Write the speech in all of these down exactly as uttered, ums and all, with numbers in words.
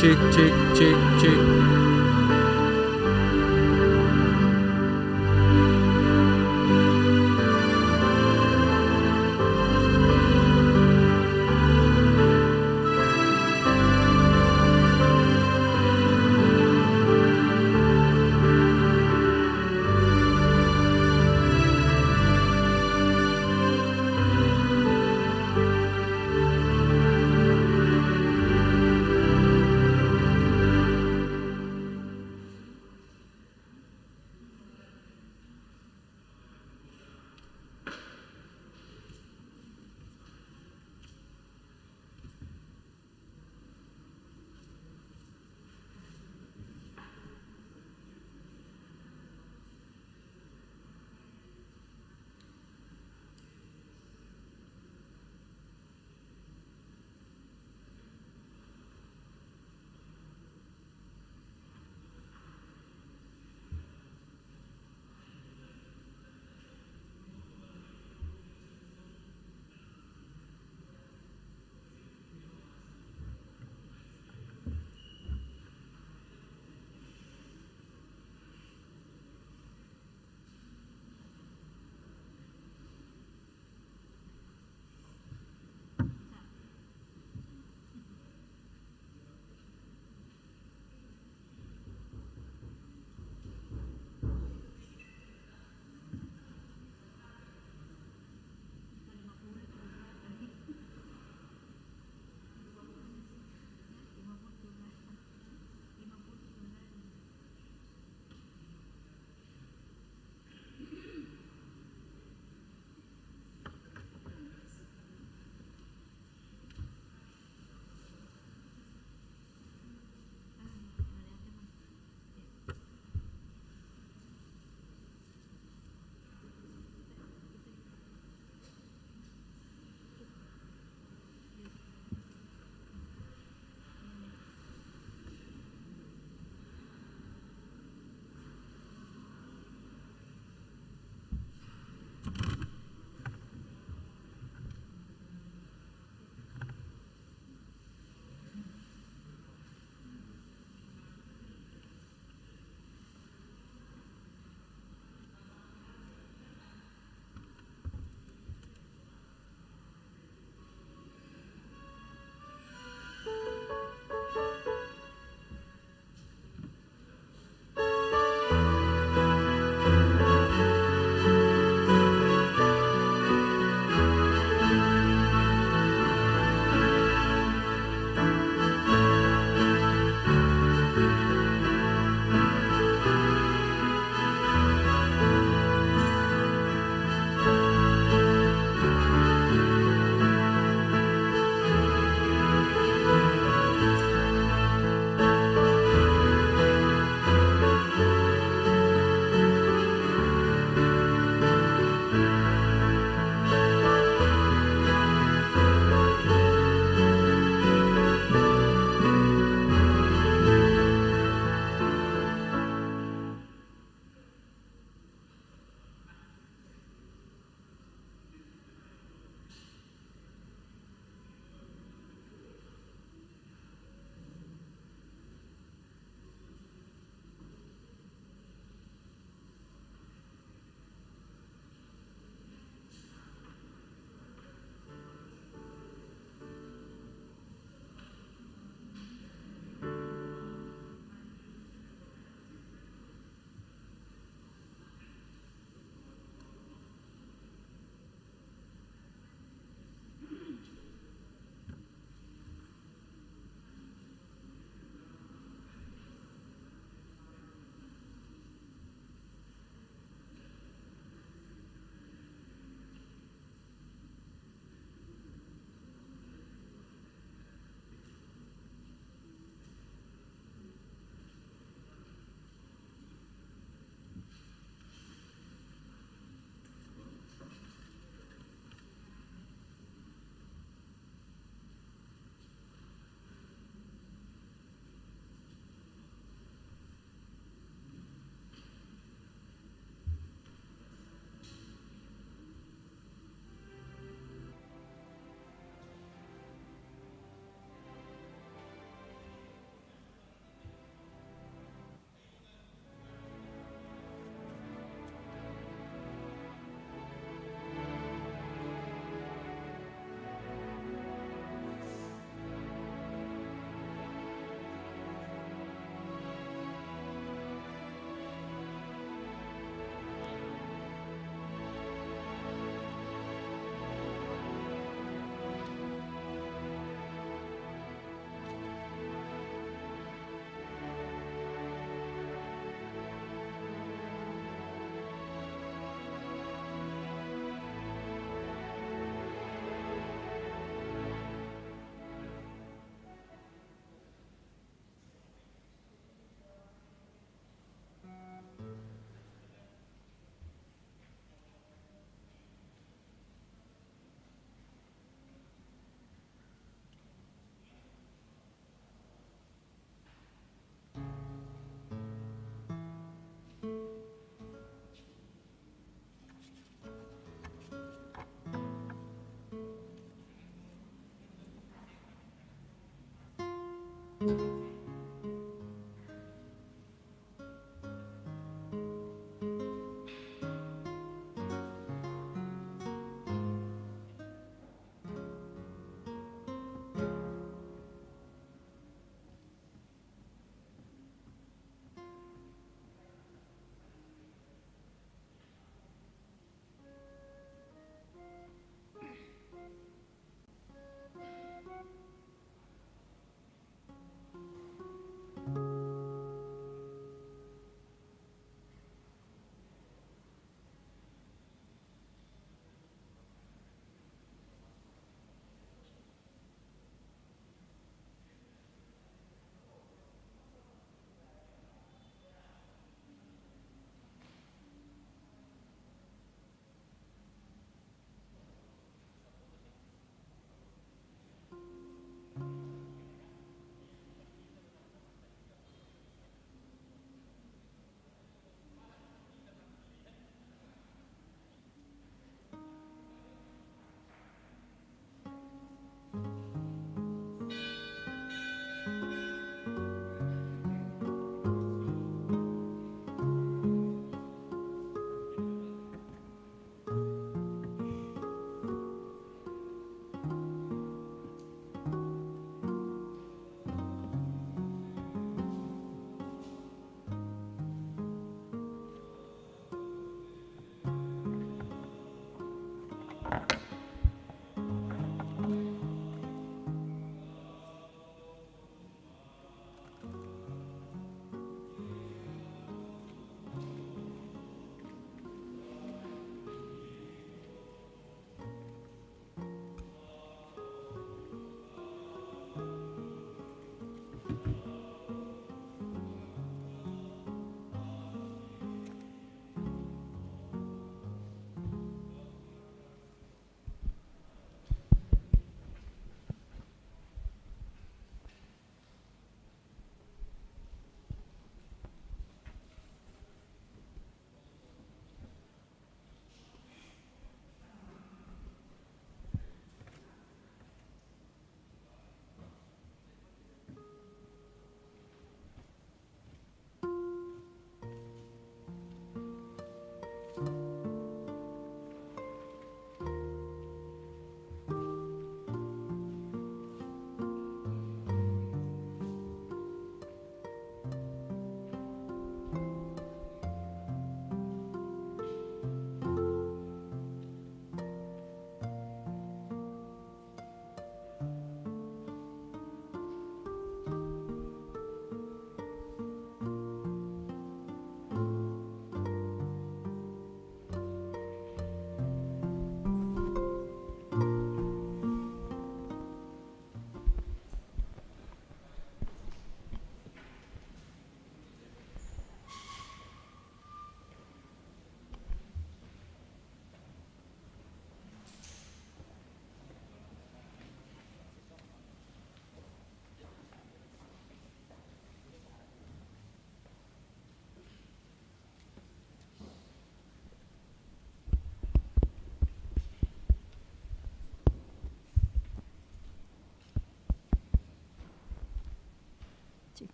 Cek, cek, cek, cek.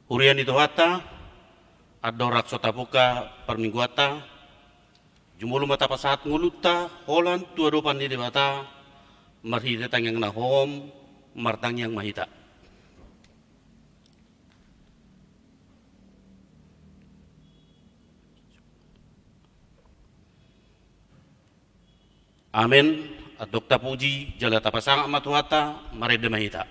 Huria ni Tuhanta, andorang so tabuka parmingguanta, jumolo ma tapasahat ngolunta holan tu adopan ni Debata, marhite tangiang na hohom, martangiang ma hita. Amen. Antong tapuji jala tapasangap ma Tuhanta, marende ma hita.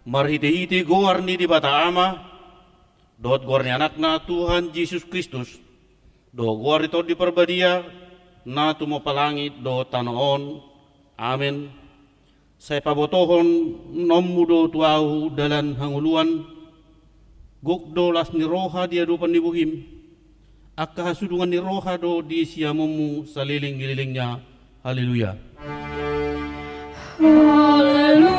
Marhitehite goar ni Debata Ama, Dohot goar ni Anakna Tuhan Jesus Kristus, dohot goar ni Tondi Parbadia, na tumompa langit dohot tano on. Amen. Sai pabotohononmu do tu ahu dalan hangoluan, gok do las ni roha di adopan ni bohim, angka hasudungan ni roha do di siamunmu saleleng ni lelengna. Haleluya. Haleluya.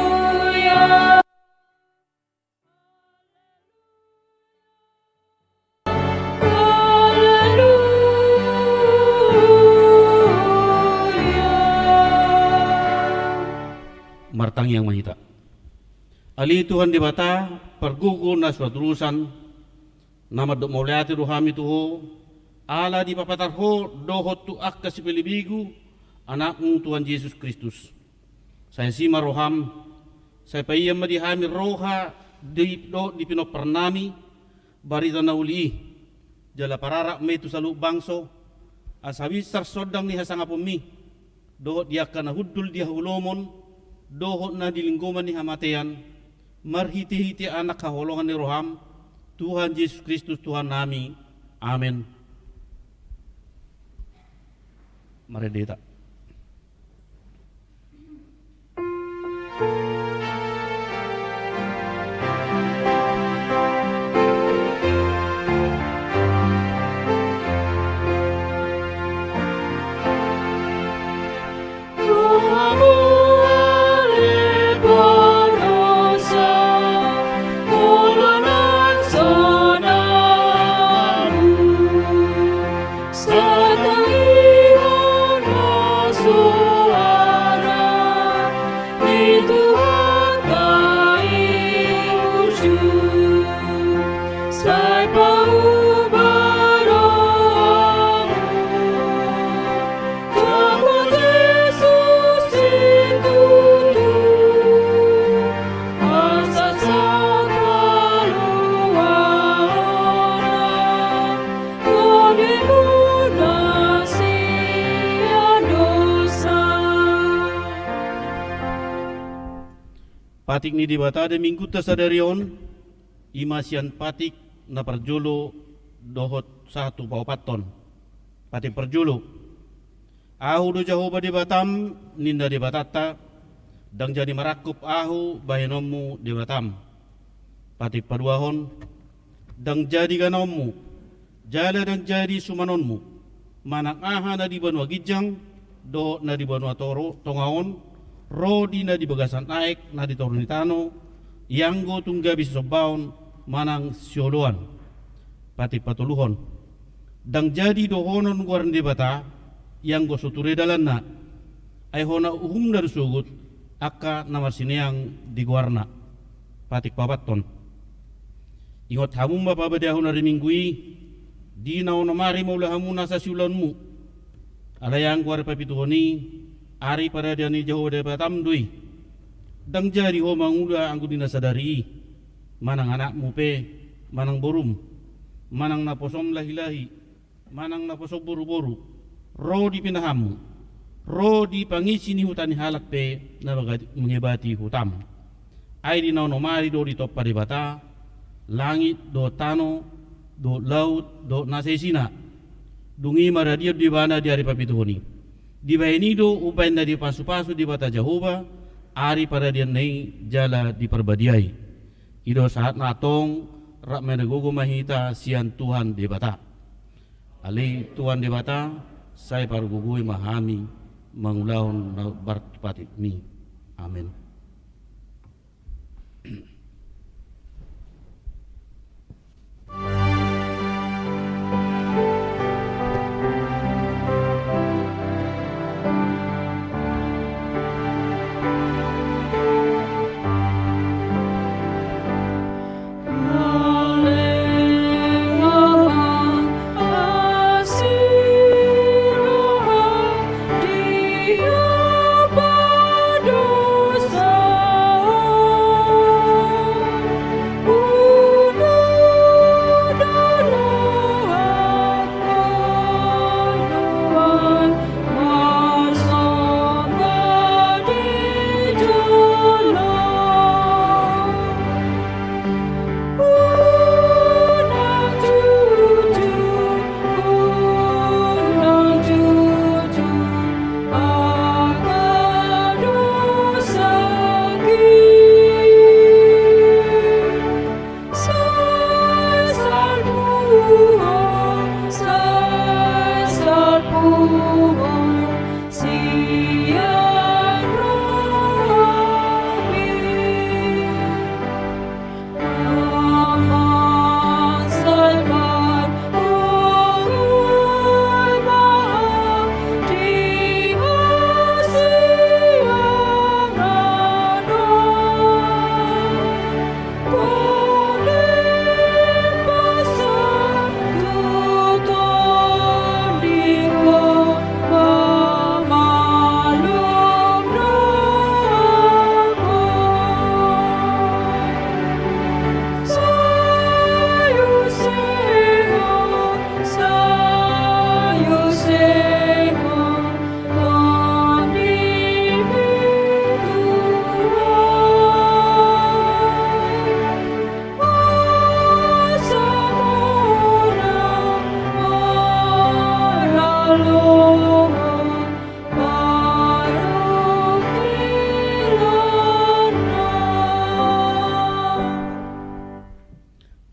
Martangiang ma hita. Ale Tuhan Debata, pargogo na so hatudosan, na mandok mauliate do hami tu Ho, ala dipapatar Ho dohot tu angka sipelebegu, Anakmu Tuhan Jesus Kristus. Sai asi ma roham, sai paihut ma di hami roha di, dohot di pinomparnami, barita na uli i, jala pararak ma i tu saluhut bangso, asa binsar sondang ni hasangaponmi, dohot di angka na hundul di haholomon, dohot na di linggoman ni hamatean, marhitehite Anak haholongan ni roham, Tuhan Jesus Kristus Tuhannami. Amen. Marende hita. Satangion ma soara ni Tuhanta i burju, sai paubah rohamu, Tuhan Jesus sintutu, asa sahat haluaonna. Patik ni Debata di Minggunta sadari on, i ma sian patik na parjolo dohot sahat tu paopathon. Patik parjolo. Ahu do Jahowa Debatam, ninna Debatanta, ndang jadi marangkup Ahu bahenonmu Debatam. Patik paduahon, ndang jadi ganaonmu, jala ndang jadi sumanonmu, manang aha na di banua ginjang, dohot na di banua toro, tonga on, ro di na di bagasan aek, na di toru ni tano, ianggo tung gabe sisombaon, manang sioloan. Patik patoluhon. Ndang jadi dohonon goar ni Debata, ianggo so ture dalanna. Ai hona uhumna do sogot, angka na marsineang di goarna. Patik paopathon. Ingot hamu ma pabadiahon ari Minggu i, di na onom ari maula hamu nasa siulaonmu. Alai anggo ari papituhon i, ari paradian ni Jahowa Debatam do i. Ndang jadi ho mangula anggo di na sadari i, manang anakmu pe, manang borum, manang naposom lahilahi, manang naposom boruboru, ro di pinahanmu, ro di pangisi ni huta ni halak pe na mangebati hutam. Ai di na onom ari do ditompa Debata langit dohot tano, dohot laut, dohot nasa isina. Dung i maradian do ibana di ari papituhon i. Dibahen i do umbahen na dipasupasu Debata Jahowa ari paradianna i jala diparbadiai. I do sahatna antong, rap margogo ma hita sian Tuhan Debata. Ale Tuhan Debata, sai pargogoi ma hami mangulahon na hombar tu patikmi. Amen.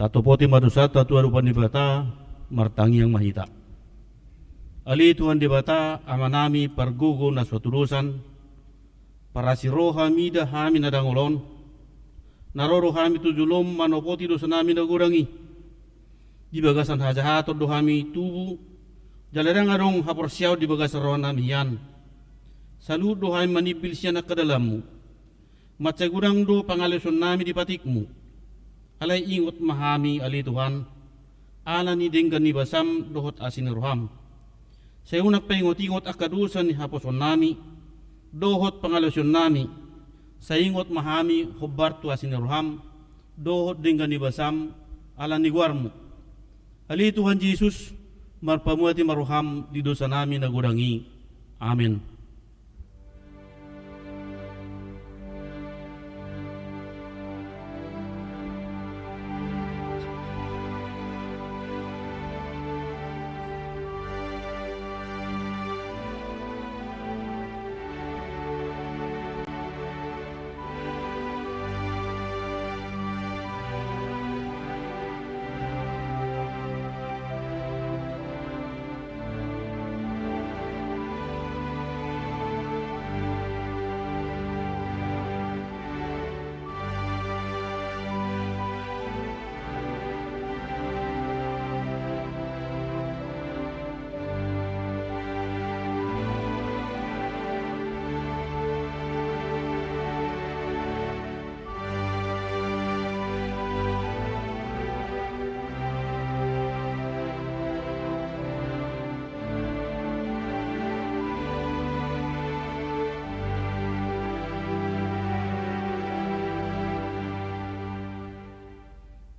Atopoti ma dosanta tu adopan ni Debata, martangiang ma hita. Ale Tuhan Debata, Amanami pargogo na so hatudosan, parasi roha mida hami na dangol on, na ro do hami tu jolom manopoti dosanami na godang i. Di bagasan hajahaton do hami tubu, jala ndang adong haporseaon di bagasan rohanami hian. Saluhut do hami manimbil sian angka dalanmu. Mansai godang do pangalaosionnami di patikmu. Alai ingot ma hami, ale Tuhan, ala ni denggan ni basam dohot asi ni roham. Sai unang paingot-ingot angka dosa ni haposoonnami dohot pangalaosionnami. Sai ingot ma hami hombar tu asi ni roham dohot denggan ni basam ala ni goarmu. Ale Tuhan Jesus, marpamuati ma roham di dosanami na godang i. Amen.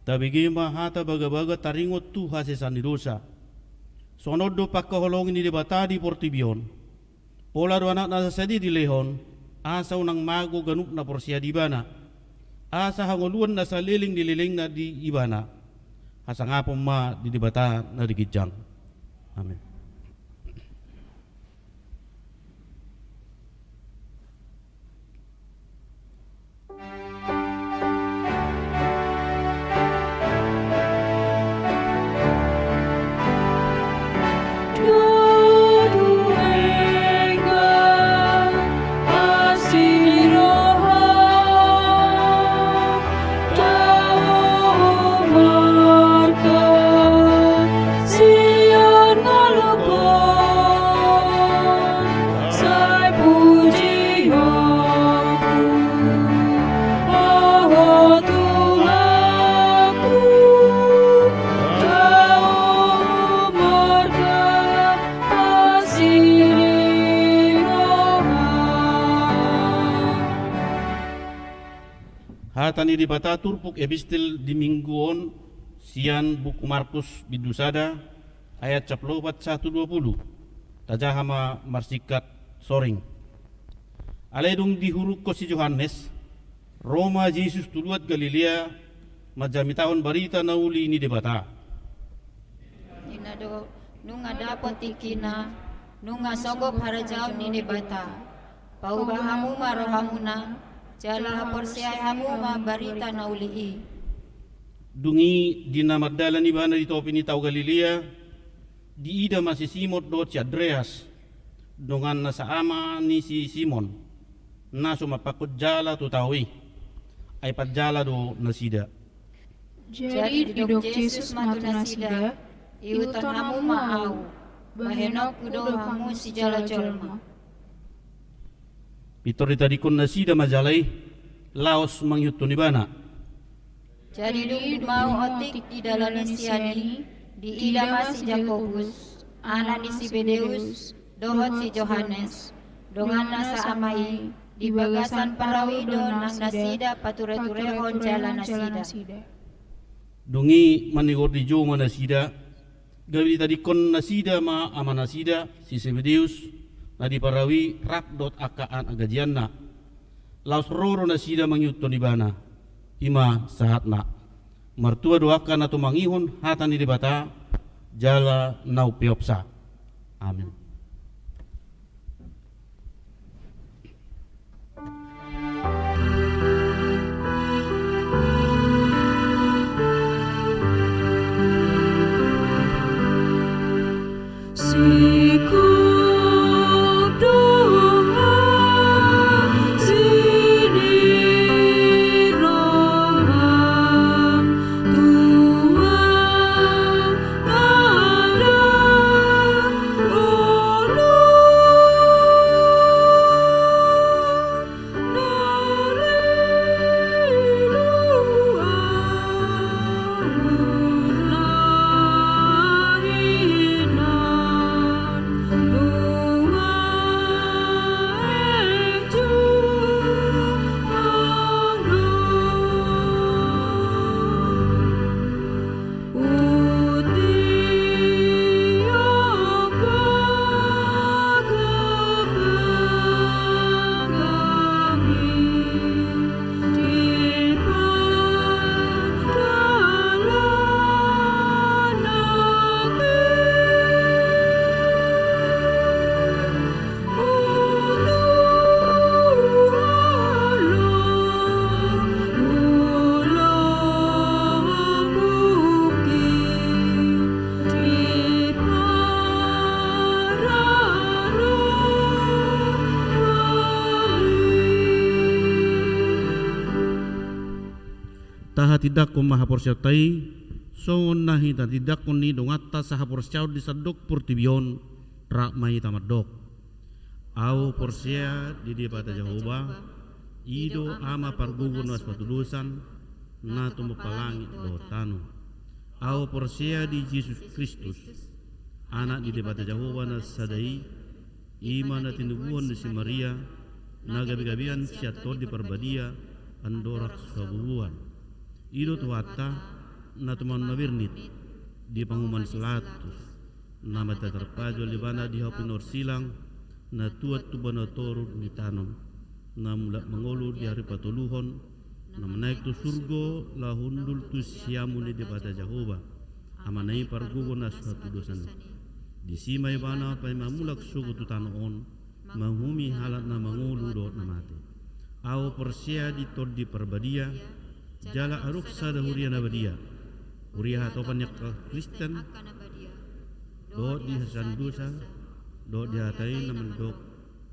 Tabege ma hata bagabaga taringot tu hasesaan ni dosa. Songon on do pangkaholongi ni Debata di portibi on. Pola do Anakna na sadia dilehon, asa unang mago ganup na porsea di Ibana, asa hangoluan na saleleng ni lelengna di Ibana. Hasangapon ma di Debata na di ginjang. Amen. Sai puji Ho, Ho Tuhanku, Ho marga asi ni roha. Hata ni Debata turpuk epistel di minggu on sian buku Markus bindu sada, ayat sampulu opat sahat tu dua pulu. Tajaha ma marsingkat soring. Alai dung dihurungkon si Johannes, ro ma Jesus tu luat Galilea manjamitahon barita na uli ni Debata. Ninna do, nunga dapot tingkina, nunga sogop harajaon ni Debata. Pauba hamu ma rohamuna, jala haporseai hamu ma barita na uli i. Dung i di na mardalan ibana di topi ni Tao Galilea, diida ma si Simon dohot si Andreas, donganna saama ni si Simon, na so mampangkon jala tu tao i, ai parjala do nasida. Jadi didok Jesus ma tu nasida, ihuthon hamu ma Ahu, bahenonku do hamu sijalo jolma. Pintor ditadingkon nasida ma jala i, laos mangihuthon Ibana. Jadi dung dumenggan otik di dalan ni sian i, diida ma si Jakobus, anak ni Sebedeus, dohot si Johannes, donganna saama i, di bagasan parau i do nang nasida patureturehon jala nasida. Dung i manigor dijou ma nasida, gabe ditadingkon nasida ma amanasida, si Sebedeus, na di parau i rap dohot angka anak gajianna. Laos ro do nasida mangihuthon Ibana, i ma sahatna. Martua do angka na tumangihon hata ni Debata, jala na umpeopsa. Amen. Tahatindangkon ma haporseaonta i, songon na hinahatindangkon ni donganta sahaporseaon di sandok portibi on, rap ma hita mandok. Ahu porsea di Debata Jahowa, i do Ama pargogo na so hatudosan, na tumompa langit dohot tano. Ahu porsea di Jesus Kristus, Anak ni Debata Jahowa na sada i, i ma na tinubuan ni si Maria, na gabegabean sian Tondi Parbadia, andorang so habubuhan. I do Tuhanta, na tumandangkon na bernit, di panguhuman si Pilatus, na mate tarpajal ibana di hau pinorsilang, na tuat tu banua toru ditanom, na mulak mangolu di ari patoluhon, na manaek tu surgo laho hundul tu siamun ni Debata Jahowa, Amana i pargogo na so hatudosan i. Disi ma ibana paima mulak sogot tu tano on, manguhumi halak na mangolu dohot na mate. Ahu porsea di Tondi Parbadia, jala adong sada huria na badia, huria hatopan ni angka Kristen, dohot di hasesaan dosa, dohot di hata i na mandok,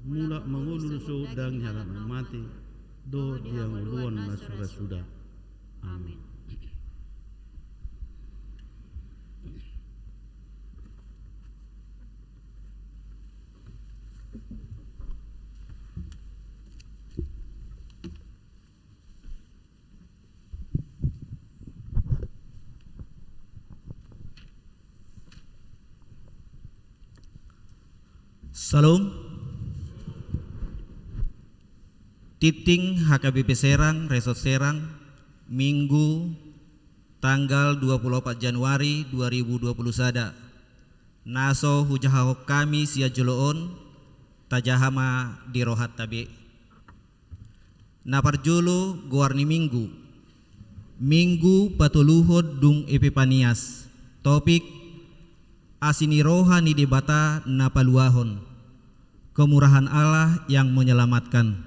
mulak mangolu do sogot daging ni halak na mate, dohot di hangoluan na so ra suda. Amin. Syalom. Tingting H K B P Serang, Resort Serang, Minggu, tanggal dua puluh opat Januari dua ribu dua puluh sada. Na so hujahahon hami sian jolo on, tajaha ma di rohanta be. Na parjolo, goar ni Minggu. Minggu patoluhon dung Epipanias. Topik: Asi ni roha ni Debata na paluahon. Kemurahan Allah yang menyelamatkan.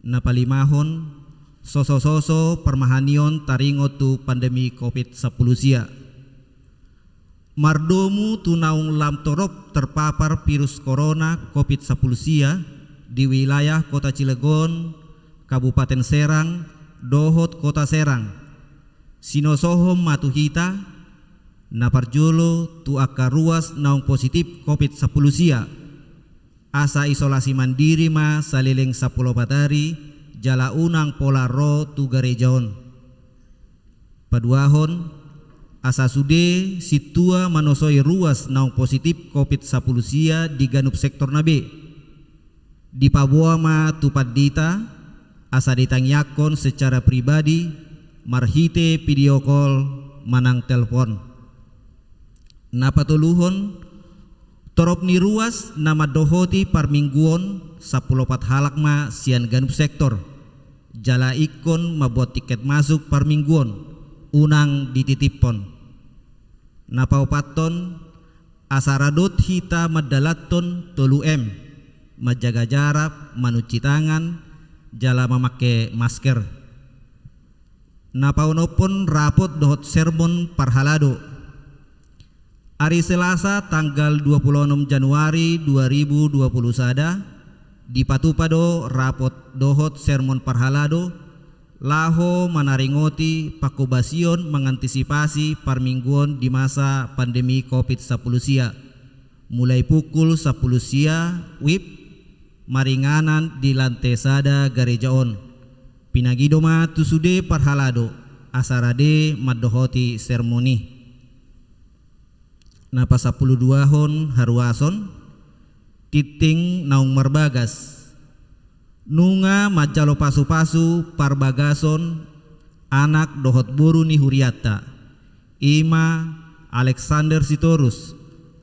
Na palimahon, sosososo parmahanion taringot tu pandemi covid sampulu sia. Mardomu tu naung lam torop terpapar virus corona covid sampulu sia di wilayah Kota Cilegon, Kabupaten Serang, dohot Kota Serang. Sinosohon ma tu hita, na parjolo tu angka ruas naung positif covid sampulu sia, asa isolasi mandiri ma saleleng sampulu opat ari, jala unang pola ro tu gareja on. Paduahon, asa sude sintua manosoi ruas naung positif covid sampulu sia di ganup sektorna be. Dipaboa ma tu pandita, asa ditangiangkon secara pribadi, marhite video call manang telpon. Na patoluhon, torop ni ruas na mandohoti parmingguon, sampulu opat halak ma sian ganup sektor. Jala ingkon mamboan tiket masuk parmingguon, unang dititiphon. Na paopathon, asa radot hita mandalanhon tolu M, manjaga jarak, manunci tangan, jala mamangke masker. Na paonomhon, rapot dohot sermon parhalado. Ari Selasa tanggal dua puluh onom Januari dua ribu dua puluh sada, dipatupa do rapot dohot sermon parhalado, laho manaringoti pangkobasion mangantisipasi parmingguon di masa pandemi covid sampulu sia. Mulai pukul sampulu sia wib, maringanan di lante sada gareja on. Pinangido ma tu sude parhalado, asa rade mandohoti sermon i. Na pasampulu duahon, haruason, tingting naung marbagas. Nunga manjalo pasupasu parbagason anak dohot boru ni hurianta, i ma Alexander Sitorus,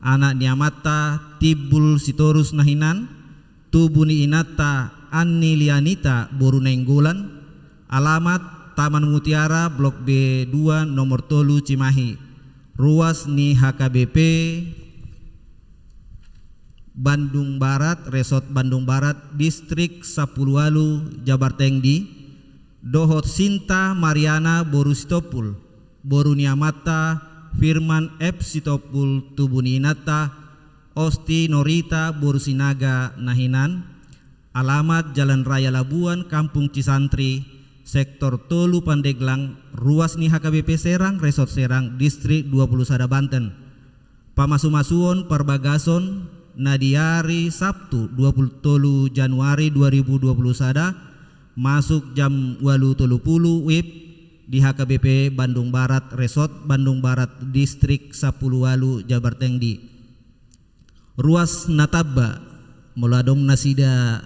anak ni amanta Timbul Sitorus na hinan, tubu ni inanta Anni Lianita boru Nainggolan, alamat Taman Mutiara, Blok B dua, nomor tolu, Cimahi. Ruas ni H K B P Bandung Barat, Resort Bandung Barat, Distrik sampulu ualu, Jabartengdi, dohot Sinta Mariana boru Sitompul, boru ni amanta Firman F Sitompul, tubu ni inanta Osti Norita boru Sinaga na hinan, alamat Jalan Raya Labuan, Kampung Cisantri, Sektor tolu Pandeglang, ruas ni H K B P Serang, Resort Serang, Distrik dua puluh sada Banten. Pamasumasuon parbagason na di ari Sabtu dua puluh tolu Januari dua ribu dua puluh sada, masuk jam ualu tolu pulu WIB di H K B P Bandung Barat, Resort Bandung Barat, Distrik sampulu ualu Jabartengdi. Ruas na tamba, molo adong nasida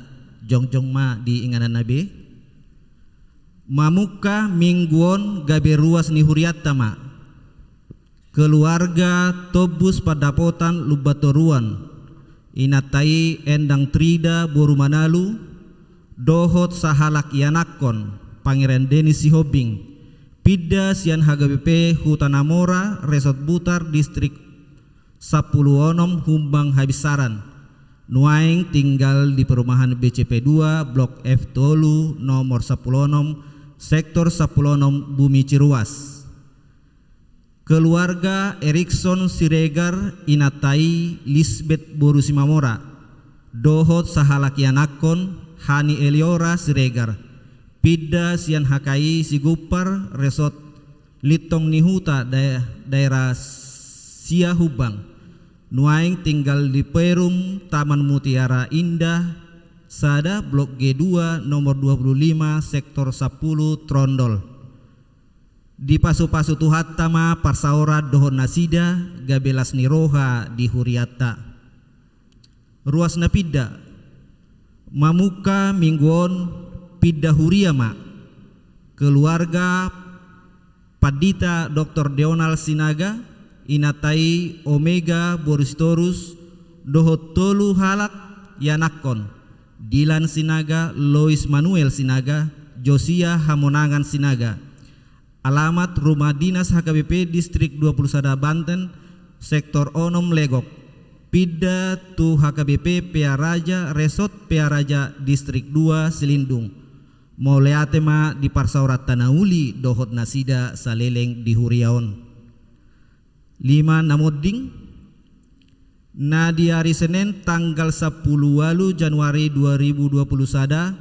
jongjong ma di ingananna be. Mamungka minggu on gabe ruas ni hurianta ma. Keluarga Tombus Pandapotan Lumbantoruan, inanta i Endang Trida boru Manalu, dohot sahalak ianakkon, Pangeran Denis Sihombing, pinda sian H K B P Huta Namora, Resort Butar, Distrik sampulu onom Humbang Habinsaran. Nuaeng tinggal di perumahan B C P dua, Blok F tolu, nomor sampulu onom, Sektor sampulu onom, Bumi Ciruas. Keluarga Erikson Siregar, inanta i Lisbet boru Simamora, dohot sahalak ianakkon, Hani Eliora Siregar, pinda sian H K I Sigumpar, Resort Lintong ni Huta, dae-, daerah Sia Humbang. Nuaeng tinggal di Perum Taman Mutiara Indah sada, Blok G dua, nomor dua puluh lima, Sektor sampulu, Trondol. Dipasupasu Tuhanta ma parsaoran dohot nasida, gabe las ni roha di hurianta. Ruas na pinda. Mamungka minggu on pinda huria ma. Keluarga Pandita Doktor Deonal Sinaga, inanta i Omega boru Sitorus, dohot tolu halak ianakkon, Dilan Sinaga, Lois Manuel Sinaga, Josia Hamonangan Sinaga. Alamat rumah dinas H K B P Distrik dua puluh sada Banten, Sektor onom Legok. Pinda tu H K B P Pearaja, Resort Pearaja, Distrik dua Silindung. Mauliate ma di parsaoranta na uli dohot nasida saleleng di huria on. Lima na monding. Na di ari Senen tanggal sampulu ualu Januari dua ribu dua puluh sada,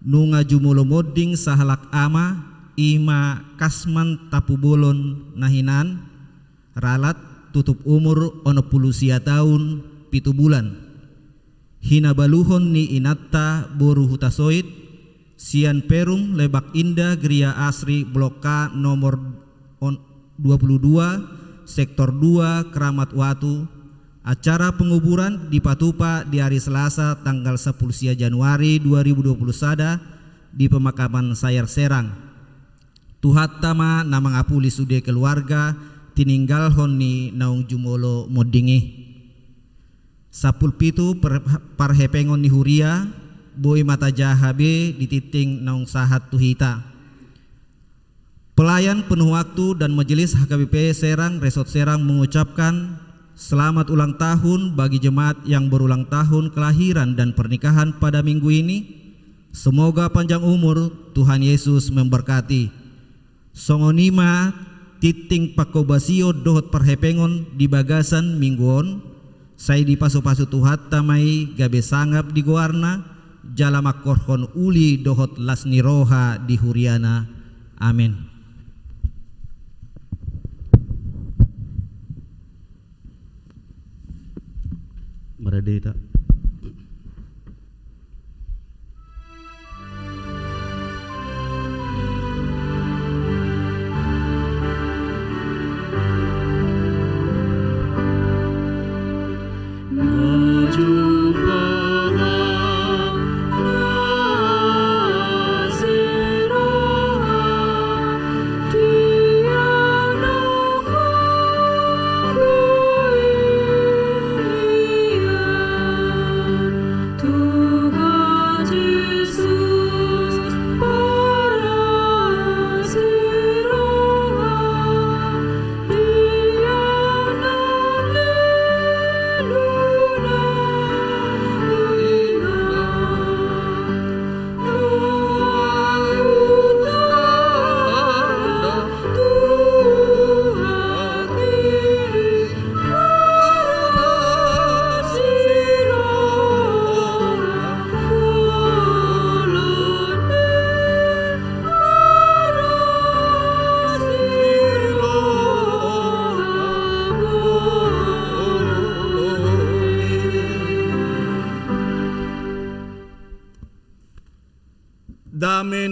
nunga jumolo monding sahalak ama, i ma Kasman Tampubolon na hinan, ralat, tutup umur onom pulu sia taon pitu bulan. Hinabaluhon ni inanta boru Hutasoit, sian Perum Lebak Indah Gria Asri Blok K nomor on-, dua pulu dua, Sektor dua, Keramat Watu. Acara penguburan dipatupa di ari Selasa tanggal sampulu sia Januari dua ribu dua puluh sada di pemakaman Sayar Serang. Tuhanta ma na mangapuli sude keluarga tininggalhon ni naung jumolo monding i. Sampulu pitu per-, parhepengon ni huria, boi ma tajaha be di tingting naung sahat tu hita. Pelayan penuh waktu dan majelis H K B P Serang, Resort Serang mengucapkan selamat ulang tahun bagi jemaat yang berulang tahun kelahiran dan pernikahan pada minggu ini. Semoga panjang umur, Tuhan Yesus memberkati. Songon i ma tingting pangkobasion dohot parhepengon di bagasan minggu on, sai dipasupasu Tuhanta ma i gabe sangap di goarna, jala mangkorhon uli dohot las ni roha di huriana. Amen. Marende hita.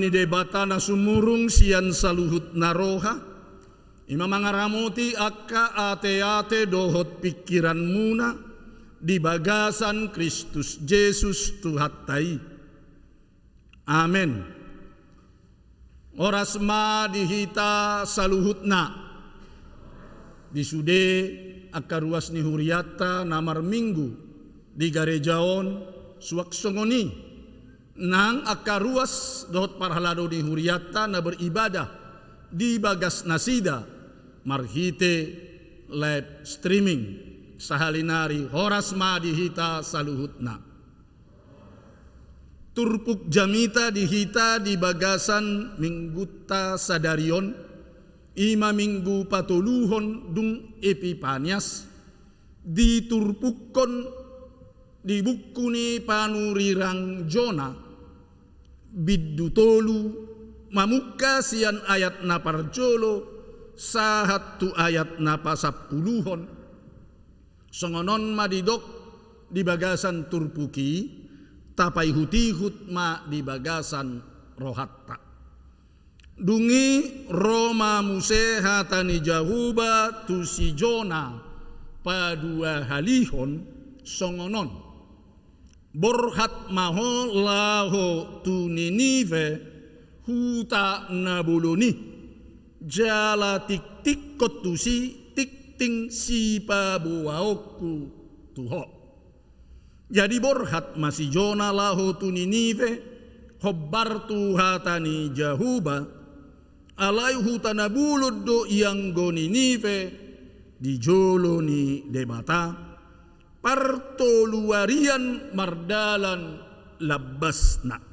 Debata na sumurung sian saluhut na roha, i ma mangaramoti angka ateate dohot pingkiranmuna di bagasan Kristus Jesus Tuhanta i. Amen. Horas ma di hita saluhutna. Di sude angka ruas ni hurianta na marminggu di gareja on, suang songon i nang angka ruas dohot parhalado ni hurianta na beribadah di bagas nasida marhite live streaming. Sahali nari horas ma di hita saluhutna. Turpuk jamita di hita di bagasan minggunta sadari on, i ma minggu patoluhon dung Epipanias, diturpukkon di buku ni panurirang Jona, bindu tolu, mamungka sian ayat na parjolo sahat tu ayat na pasampuluhon. Songon on ma didok di bagasan turpuk i, tapaihutihut ma di bagasan rohanta. Dung i ro ma muse hata ni Jahowa tu si Jona paduahalihon songon on: Borhat ma ho laho tu Ninive, huta na bolon i, jala tingtingkon tusi tingting sipaboaonku tu ho. Jadi borhat ma si Jona laho tu Ninive, hombar tu hata ni Jahowa. Alai huta na bolon do ianggo Ninive di jolo ni Debata, partoluarian mardalan lambasna.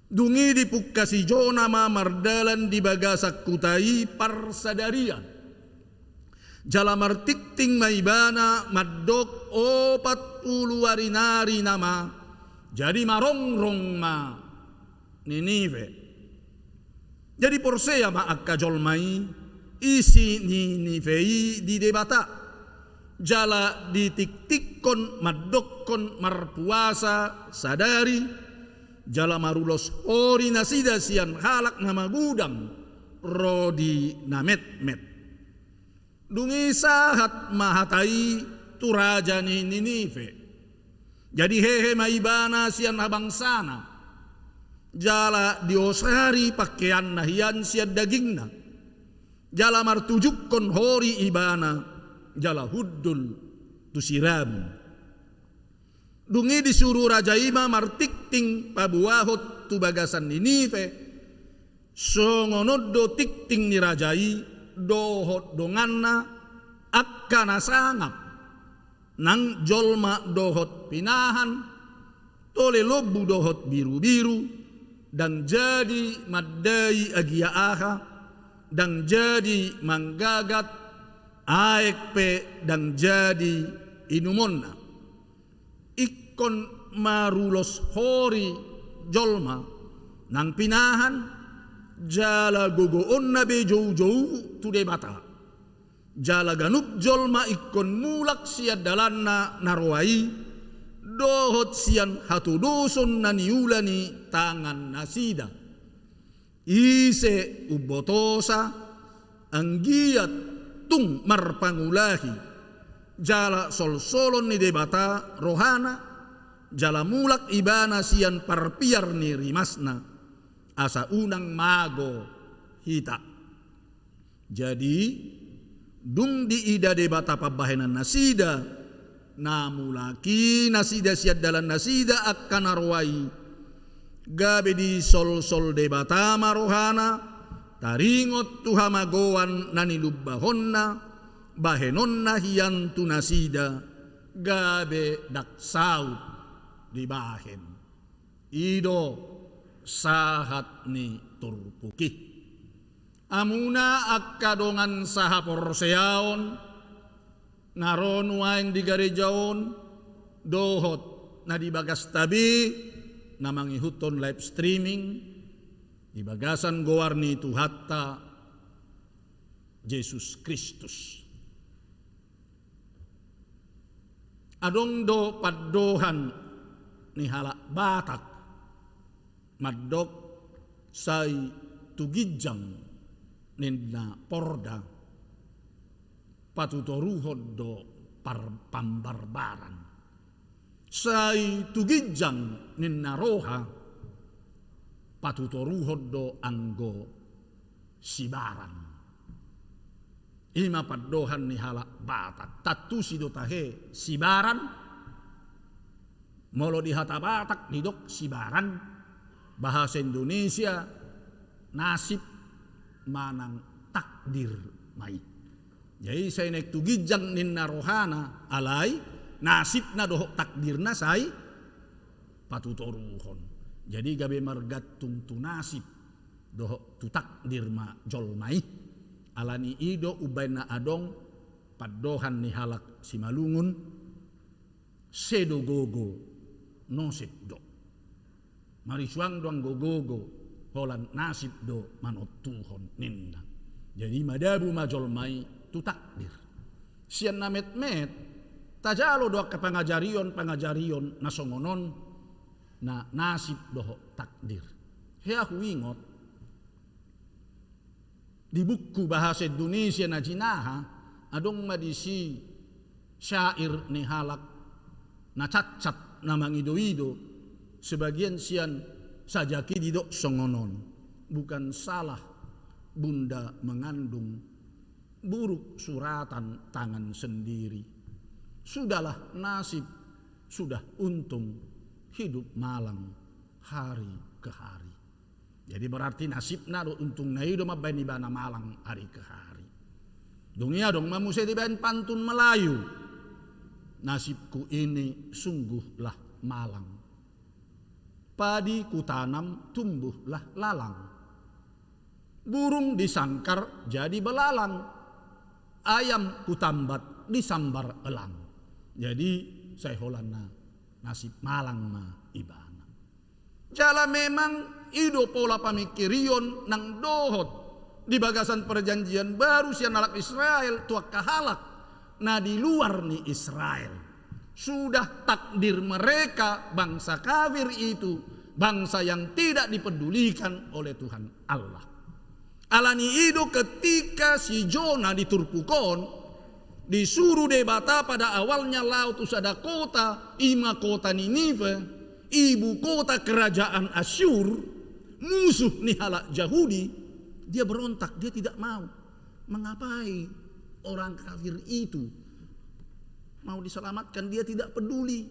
Dung i dipungka si Jona ma mardalan di bagasan huta i parsadarian. Jala martingting ma ibana mandok opat pulu ari nari nama, jadi marongrong ma Ninive. Jadi porsea ma angka jolma i isi Ninive i di Debata, jala ditingtingkon mandokkon marpuasa sadari, jala marulos hori nasida sian halak na magodang ro di na metmet. Dung i sahat ma hata i tu raja ni Ninive. Jadi hehe ma ibana sian habangsana, jala diosari pangkeanna hian sian dagingna, jala martujungkon hori ibana, jala hundul tu sirabun. Dung i disuru raja i ma martingting paboahon tu bagasan Ninive. Songon on do tingting ni raja i dohot donganna, angka na sangap, nang jolma dohot pinahan, tole lombu dohot birubiru, ndang jadi mandai agia aha, ndang jadi manggagat, aek pe ndang jadi inumonna. Ingkon marulos hori jolma nang pinahan, jala gogoonna be joujou tu Debata. Jala ganup jolma ingkon mulak sian dalanna na roa i, dohot sian hatodoson na niula ni tangannasida. Ise umbotosa, anggiat tung marpangulahi, jala solsolon ni Debata rohana, jala mulak ibana sian parpiar ni rimasna, asa unang mago hita. Jadi, dung diida Debata pambahenannasida, na mulak i nasida sian dalannasida angka na roa i, gabe disolsol Debata ma rohana, taringot tu hamagoan na nilumbahonna, bahenonna hian tu nasida, gabe ndang saut dibahen. I do sahat ni turpuk i. Hamuna angka dongan sahaporseaon na ro nuaeng di gareja on dohot na di bagasta be na mangihuthon live streaming di bagasan goar ni Tuhanta Jesus Kristus. Adong do pandohan ni halak Batak mandok, Sai tu ginjang ninna porda patutoruhon do par-, pambarbaran. Sai tu ginjang ninna roha patutoruhon do anggo sibaran. I ma pandohan ni halak Batak. Tantu si do tahe sibaran. Molo di hata Batak didok sibaran, bahasa Indonesia nasib manang takdir ma i. Jadi sai naeng tu ginjang ninna rohana, alai nasibna dohot takdirna sai patutoruhon. Jadi gabe margantung tu nasib dohot tu takdir ma jolma i. Alani i do umbahen na adong pandohan ni halak Simalungun, sedo gogo, nosip do. Marisuang do anggo gogo, holan nasib do manontuhon ninna. Jadi madabu ma jolma i tu takdir. Sian na metmet, tajalo do angka pangajarion-pangajarion na songon on, na nasib dohot takdir. Hea huingot, di buku bahasa Indonesia na jinaha, adong ma disi syair ni halak na cacat, na mangido-ido, sebagian sian sajaki didok songon on, bukan salah bunda mengandung, buruk suratan tangan sendiri. Sudahlah nasib, sudah untung, hidup malang hari ke hari. Jadi berarti nasibna do, untungna i do mambahen ibana malang hari ke hari. Dung i adong ma muse dibahen pantun Melayu. Nasibku ini sungguhlah malang. Padi kutanam tumbuhlah lalang. Burung disangkar jadi belalang. Ayam kutambat disambar elang. Jadi sai holanna nasib malang ma ibana. Jala memang i do pola pamingkirion nang dohot di bagasan perjanjian baru sian halak Israel tu angka halak na di luar ni Israel. Sudah takdir mereka bangsa kafir itu, bangsa yang tidak dipedulikan oleh Tuhan Allah. Alani i do ketika si Jona di turpuk on, disuru Debata pada awalnya laho tu sada kota, i ma kota Ninive, ibu kota kerajaan Asyur, musuh ni halak Jahudi, dia berontak, dia tidak mau. Mengapai orang kafir itu mau diselamatkan, dia tidak peduli.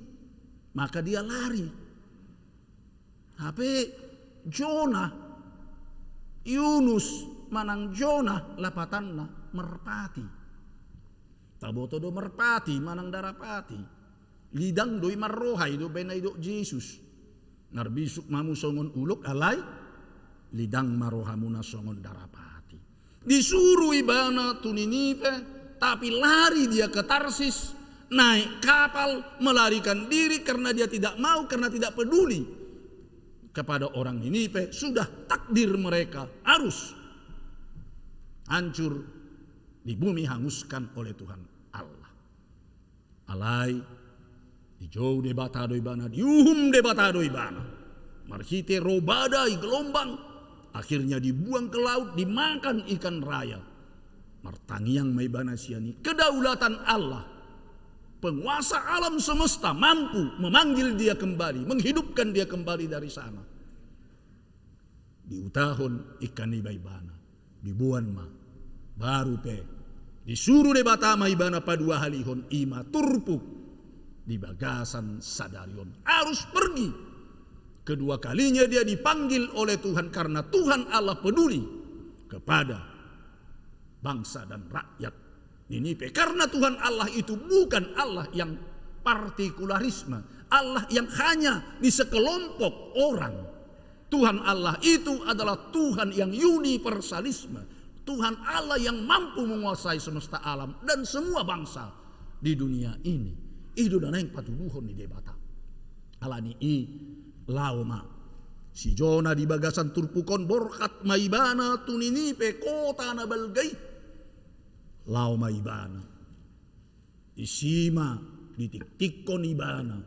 Maka dia lari. Hape Jona, Yunus manang Jona lapatanna, merpati. Taboto do merpati manang darapati. Lidang do i marroha, i do baen na didok Jesus. Marbisuk ma hamu songon ulok, alai lidang ma rohamuna songon darapati. Disuru ibana tu Ninive, tapi lari dia ke Tarsis, naik kapal, melarikan diri karena dia tidak mau, karena tidak peduli kepada orang Ninive, sudah takdir mereka harus hancur, di bumi hanguskan oleh Tuhan Allah. Alai dijou Debata do ibana, diuhum Debata do ibana. Marhite ro badai gelombang, akhirnya dibuang ke laut, dimakan ikan raya. Martangiang ma ibana sian i, kedaulatan Allah, penguasa alam semesta, mampu memanggil dia kembali, menghidupkan dia kembali dari sana. Diutahon ikan iba ibana, diboan ma. Baru pe disuru Debata ma ibana paduahalihon, i ma turpuk di bagasan sadari on. Harus pergi. Kedua kalinya dia dipanggil oleh Tuhan karena Tuhan Allah peduli kepada bangsa dan rakyat Ninive. Karena Tuhan Allah itu bukan Allah yang partikularisme, Allah yang hanya di sekelompok orang. Tuhan Allah itu adalah Tuhan yang universalisme. Tuhan Allah yang mampu menguasai semesta alam dan semua bangsa di dunia ini. I do na naeng patuduhon ni Debata. Alani i laho ma si Jona di bagasan turpuk on, borhat ma ibana tu Ninive, kota na balga i. Laho ma ibana. Disi ma ditiktikkon ibana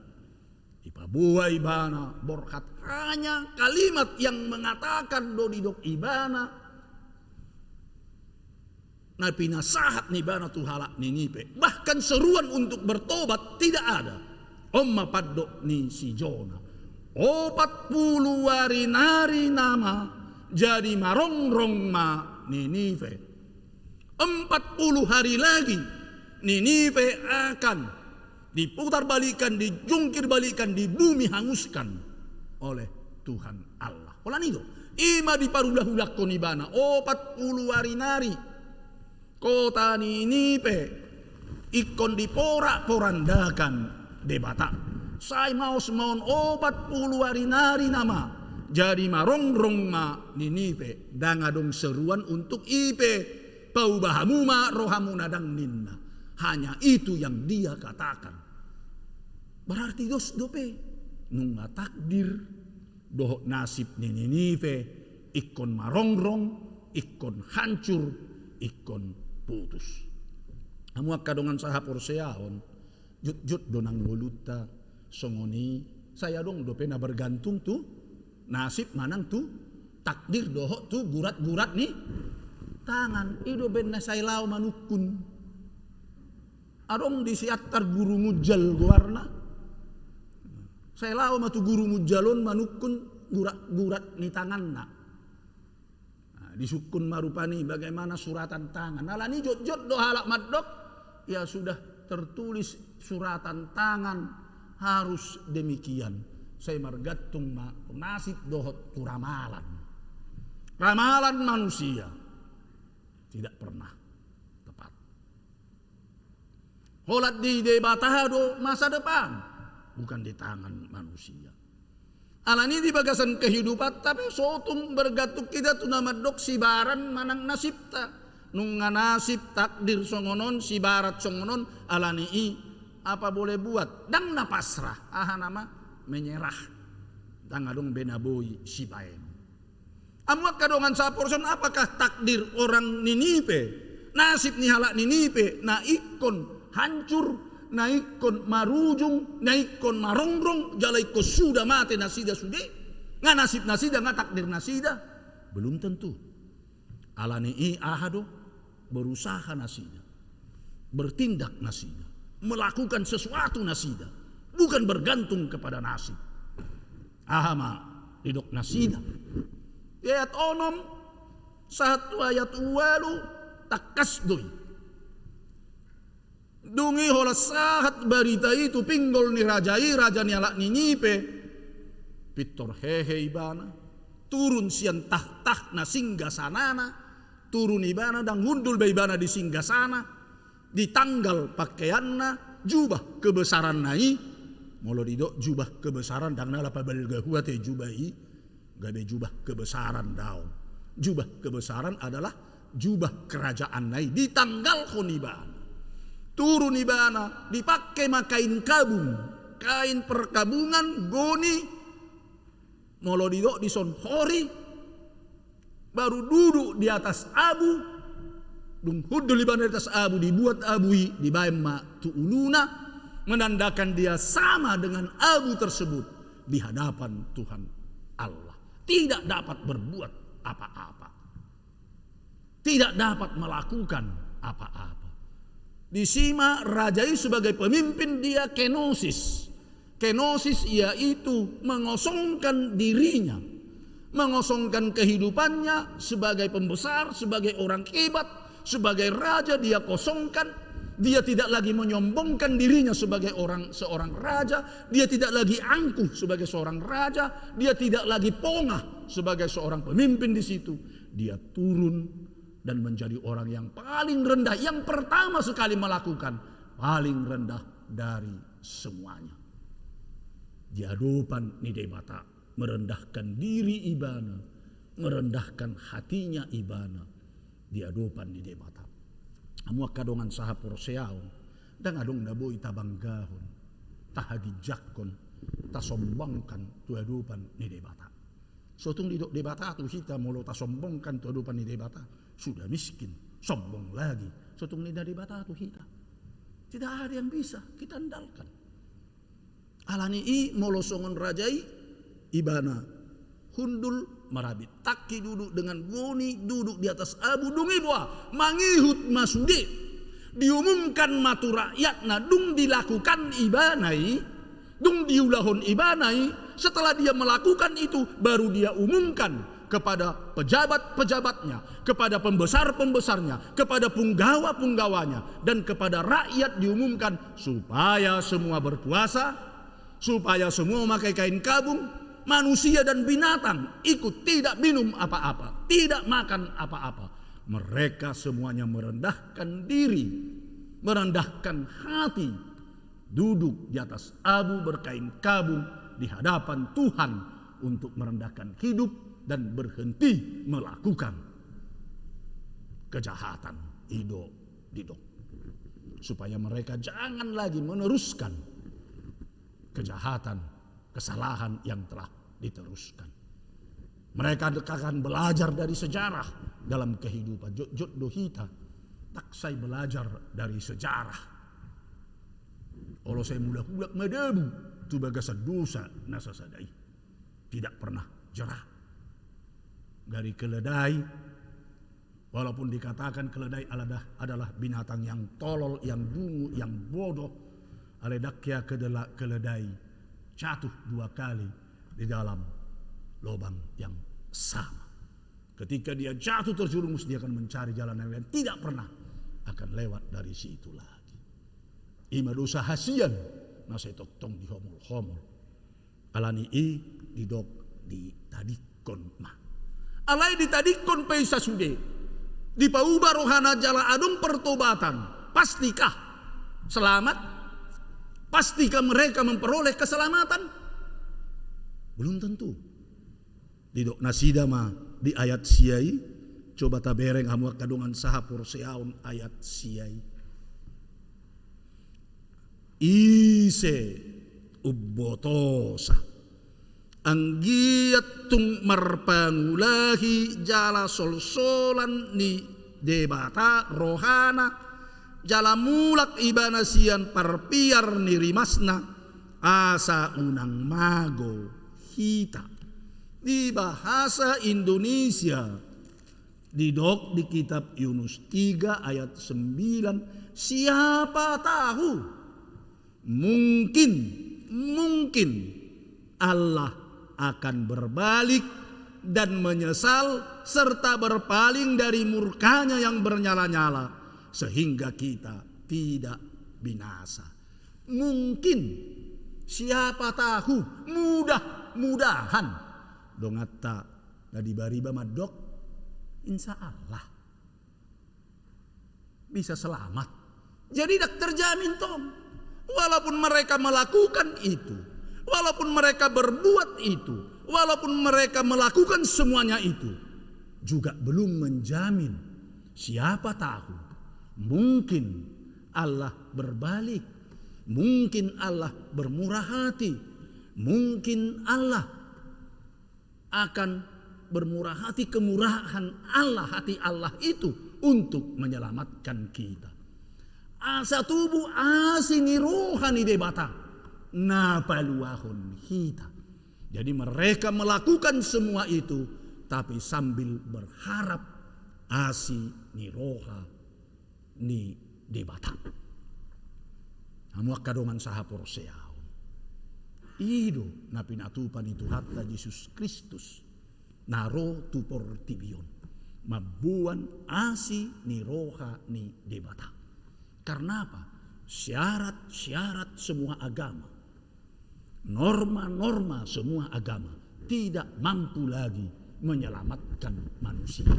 Dipaboa ibana borhat, hanya kalimat yang mengatakan do didok ibana, na pinasahat ni ibana tu halak Ninive. Bahkan seruan untuk bertobat tidak ada. On ma pandok ni si Jona. Opat pulu ari nari nama jadi marongrong ma Ninive. Empat puluh hari lagi Ninive akan diputarbalikkan, dijungkirbalikkan, di bumi hanguskan oleh Tuhan Allah. Holan i do, i ma diparulahulakkon ibana, opat pulu ari nari kota Ninive ingkon diporakporandakan Debata. Sai maos ma on, opat pulu ari nari nama jadi marongrong ma Ninive. Ndang adong seruan untuk i pe, paubah hamu ma rohamuna, ndang ninna. Hanya itu yang dia katakan. Berarti dos dope, nunga takdir dohot nasib ni Ninive ingkon marongrong, ingkon hancur, ingkon putus. Hamu angka dongan sahaporseaon, jotjot do nang ngolunta songon i, sai adong dope na bergantung tu nasib manang tu takdir dohot tu guratgurat ni tangan. I do umbahen na sai laho manungkun. Adong di Siantar Guru Munjal goarna. Sai laho ma tu Guru Munjal on manungkun guratgurat ni tanganna. Nah, disungkun ma rupani bagaimana suratan tangan. Alani i jotjot do halak mandok, ya sudah tertulis suratan tangan harus demikian. Sai margantung ma tu nasib dohot tu ramalan. Ramalan manusia tidak pernah tepat. Holan di Debata do masa depan, bukan di tangan manusia. Alani i di bagasan kehidupanta pe so tung bergantung hita tu na mandok sibaran manang nasibta. Nunga nasib takdir songon on, sibaran songon on, alani i apa boleh buat, ndang na pasrah, aha nama, menyerah. Ndang adong be na boi sibaen. Hamu angka dongan saporseaon, apakah takdir orang Ninive, nasib ni halak Ninive na ingkon hancur, na ingkon marujung, na ingkon marongrong, jala ingkon suda mate nasida sude? Nga nasib nasida, nga takdir nasida? Belum tentu. Alani i aha do? Berusaha nasida, bertindak nasida, melakukan sesuatu nasida, bukan bergantung kepada nasib. Aha ma didok nasida? Di ayat onom sahat tu ayat ualu tangkas do i. Dung i holan sahat barita i tu pinggol ni raja i, raja ni halak Ninive, pintor hehe ibana, turun sian tahtahna, singgasanana, turun ibana, ndang hundul be ibana di singgasana, ditanggal pakaianna, jubah kebesaranna i. Molo didok jubah kebesaran, ndang na laho pabalga hua ate jubah i, gabe jubah kebesaran daong. Jubah kebesaran adalah jubah kerajaanna i, ditanggalhon ibana. Turun ibana, dipangke ma kain kabung, kain perkabungan, goni, molo didok dison hori, baru duduk di atas abu. Dung hundul ibana di atas abu, dibuat abu i, dibaen ma tu uluna, menandakan dia sama dengan abu tersebut di hadapan Tuhan Allah. Tidak dapat berbuat apa-apa. Tidak dapat melakukan apa-apa. Di si ma raja i sebagai pemimpin, dia kenosis. Kenosis yaitu mengosongkan dirinya, mengosongkan kehidupannya sebagai pembesar, sebagai orang hebat, sebagai raja dia kosongkan. Dia tidak lagi menyombongkan dirinya sebagai orang, seorang raja. Dia tidak lagi angkuh sebagai seorang raja. Dia tidak lagi pongah sebagai seorang pemimpin di situ. Dia turun dan menjadi orang yang paling rendah, yang pertama sekali melakukan, paling rendah dari semuanya. Di adopan ni Debata, merendahkan diri ibana, merendahkan hatinya ibana di adopan ni Debata. Hamu angka dongan sahaporseaon, ndang adong na boi tabanggahon, tahaginjangkon, tasombangkan tu adopan ni Debata. So tung didok Debata tu hita, molo tasombongkan tu adopan ni Debata, sudah miskin, sombong lagi. So tung ninna Debata tu hita, tidak ada yang bisa kita andalkan. Alani i molo songon raja i, ibana hundul marabit tangki, duduk dengan goni, duduk di atas abu, dung i boha, mangihut ma sude. Diumumkan ma tu rakyatna, dung dilakukan ibana i, dung diulahon ibana i, setelah dia melakukan itu, baru dia umumkan kepada pejabat-pejabatnya, kepada pembesar-pembesarnya, kepada punggawa-punggawanya, dan kepada rakyat diumumkan supaya semua berpuasa, supaya semua memakai kain kabung, manusia dan binatang ikut tidak minum apa-apa, tidak makan apa-apa. Mereka semuanya merendahkan diri, merendahkan hati, duduk di atas abu berkain kabung di hadapan Tuhan untuk merendahkan hidup dan berhenti melakukan kejahatan. I do didok, supaya mereka jangan lagi meneruskan kejahatan, kesalahan yang telah diteruskan. Mereka akan belajar dari sejarah dalam kehidupan. Jotjot do hita tak sai belajar dari sejarah. Olo sai mulak-mulak madabu tu bagasan dosa na sasada i. Tidak pernah jera dari keledai. Walaupun dikatakan keledai adalah, adalah binatang yang tolol, yang dungu, yang bodoh, alai ndang hea kedela keledai jatuh dua kali di dalam lobang yang sama. Ketika dia jatuh terjerumus, dia akan mencari jalan yang lain, tidak pernah akan lewat dari situ lagi. I ma dosa hasian na sai tongtong dihomol-homol. Alani i didok ditadingkon ma. Alai ditadingkon pe i sasude, dipauba rohana jala adong pertobatan, pastikah selamat? Pastikah mereka memperoleh keselamatan? Belum tentu. Didok nasida ma di ayat sia i, coba tabereng hamu angka dongan sahaporseaon ayat sia i. Ise umbotosa, anggiat tung marpangulahi jala solsolan ni Debata rohana, jala mulak ibana sian parpiar ni rimasna, asa unang mago hita. Di bahasa Indonesia, didok di kitab Yunus tiga ayat sembilan, siapa tahu, mungkin, mungkin Allah akan berbalik dan menyesal serta berpaling dari murkanya yang bernyala-nyala, sehingga kita tidak binasa. Mungkin, siapa tahu, mudah-mudahan. Donganta na di bariba mandok, insya Allah bisa selamat. Jadi, tidak terjamin tong. Walaupun mereka melakukan itu, walaupun mereka berbuat itu, walaupun mereka melakukan semuanya itu, juga belum menjamin. Siapa tahu, mungkin Allah berbalik, mungkin Allah bermurah hati, mungkin Allah akan bermurah hati, kemurahan Allah, hati Allah itu untuk menyelamatkan kita. Asa tubu asi ni roha ni Debata na paluahon hita. Jadi, mereka melakukan semua itu, tapi sambil berharap asi ni roha ni Debata. Hamu angka dongan sahaporseaon, i do na pinatupa ni Tuhanta Jesus Kristus na ro tu portibi on, mamboan asi ni roha ni Debata. Karena apa? Syarat-syarat semua agama, norma-norma semua agama tidak mampu lagi menyelamatkan manusia.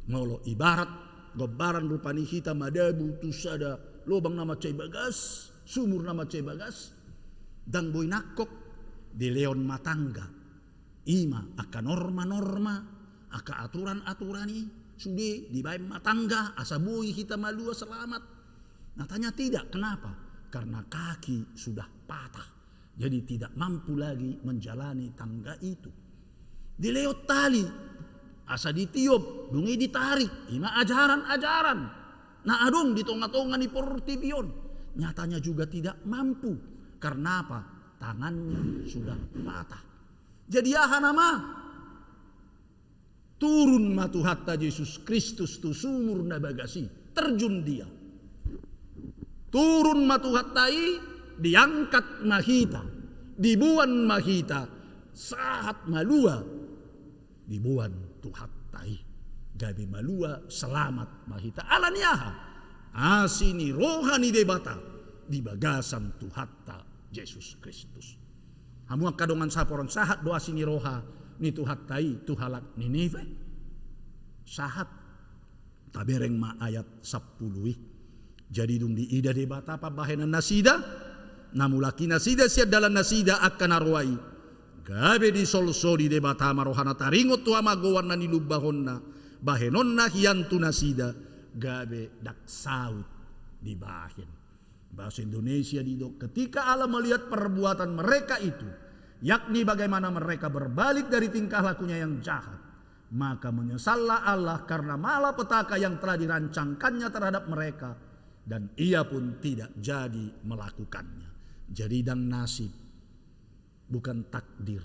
Molo ibarat gombaran rupani hita madabu tu sada lobang na mansai bagas, sumur na mansai bagas, ndang boi nangkok, dilehon ma tangga. I ma angka norma-norma, angka aturan-aturan i sude dibaen ma tangga asa boi hita malua selamat. Nyatanya tidak. Kenapa? Karena kaki sudah patah, jadi tidak mampu lagi menjalani tangga itu. Dilehon tali asa ditiop, dung i ditarik. I ma ajaran-ajaran na adong di tonga-tonga ni portibi on. Nyatanya juga tidak mampu. Karena apa? Tangannya sudah patah. Jadi aha nama? Turun ma Tuhanta Jesus Kristus tu sumur na bagas i, terjun Dia. Turun ma Tuhanta i, diangkat ma hita, diboan ma hita, sahat malua, diboan Tuhanta i. Gabe malua, selamat ma hita. Ala ni aha? Asi ni roha ni Debata di bagasan Tuhanta Jesus Kristus. Hamu angka dongan saporon, sahat do asi ni roha ni Tuhanta i tu halak Ninive? Sahat. Tabereng ma ayat sampulu i. Jadi dung diida Debata pambahenan nasida, na mulaki nasida sian dalan nasida angka na roa i, gabe disolsoli Debata ma rohana taringot tu hamagoan na nilumbahonna, bahenonna hian tu nasida, gabe ndang saut dibahen. Bahasa Indonesia didok, ketika Allah melihat perbuatan mereka itu, yakni bagaimana mereka berbalik dari tingkah lakunya yang jahat, maka menyesallah Allah karena malapetaka yang telah dirancangkannya terhadap mereka, dan Ia pun tidak jadi melakukannya. Jadi ndang nasib, bukan takdir,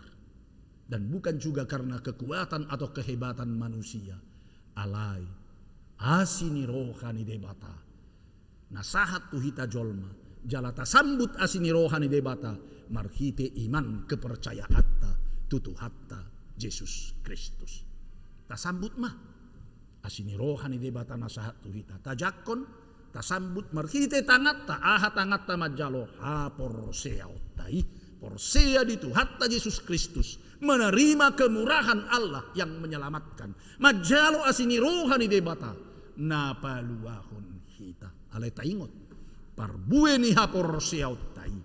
dan bukan juga karena kekuatan atau kehebatan manusia. Alai asi ni roha ni Debata na sahat tu hita jolma, jala tasambut asi ni roha ni Debata marhite iman kepercayaanta tu Tuhanta Jesus Kristus. Tasambut ma asi ni roha ni Debata na sahat tu hita, tajangkon, tasambut marhite tanganta. Aha tanganta? Manjalo haporseaonta i, porsea di Tuhanta Jesus Kristus, menerima kemurahan Allah yang menyelamatkan, manjalo asi ni roha ni Debata na paluahon hita. Alai taingot, parbue ni haporseaonta i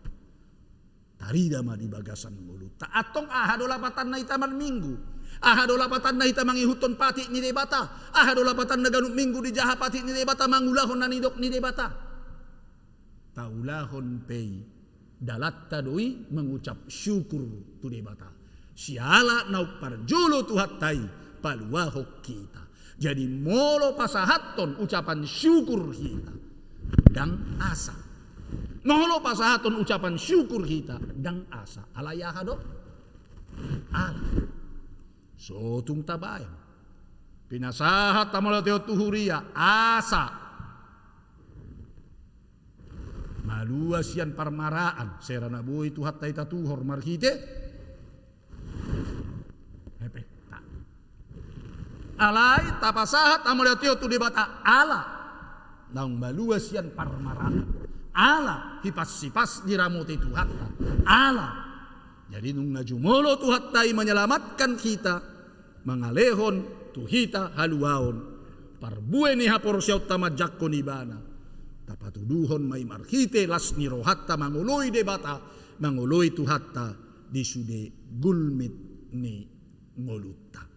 tarida ma di bagasan ngolunta. Antong aha do lapatanna hita marminggu? Aha do lapatanna hita mangihuthon patik ni Debata? Aha do lapatanna ganup minggu dijaha patik ni Debata, mangulahon na nidok ni Debata? Taulahon pe i, dalanta do i mengucap syukur tu Debata. Siala naung parjolo Tuhanta i paluahon hita. Jadi molo pasahathon ucapan syukur hita, ndang asa. Molo pasahathon ucapan syukur hita, ndang asa. Alai aha do? Ala. So tung tabaen. Pinasahat hamu lateon tu huria, asa malua sian parmaraan, sera na boi Tuhanta i tatuhor marhite hepengta. Alai tapasahat hamu lateon tu Debata, ala naung malua sian parmaraan, ala hipas-hipas diramoti Tuhanta, ala. Jadi nunga jumolo Tuhanta i menyelamatkan hita, mangalehon tu hita haluaon, parbue ni haporseaonta manjangkon Ibana, tapatuduhon ma i marhite las ni rohanta mangoloi Debata, mangoloi Tuhanta di sude gulmit ni ngolunta.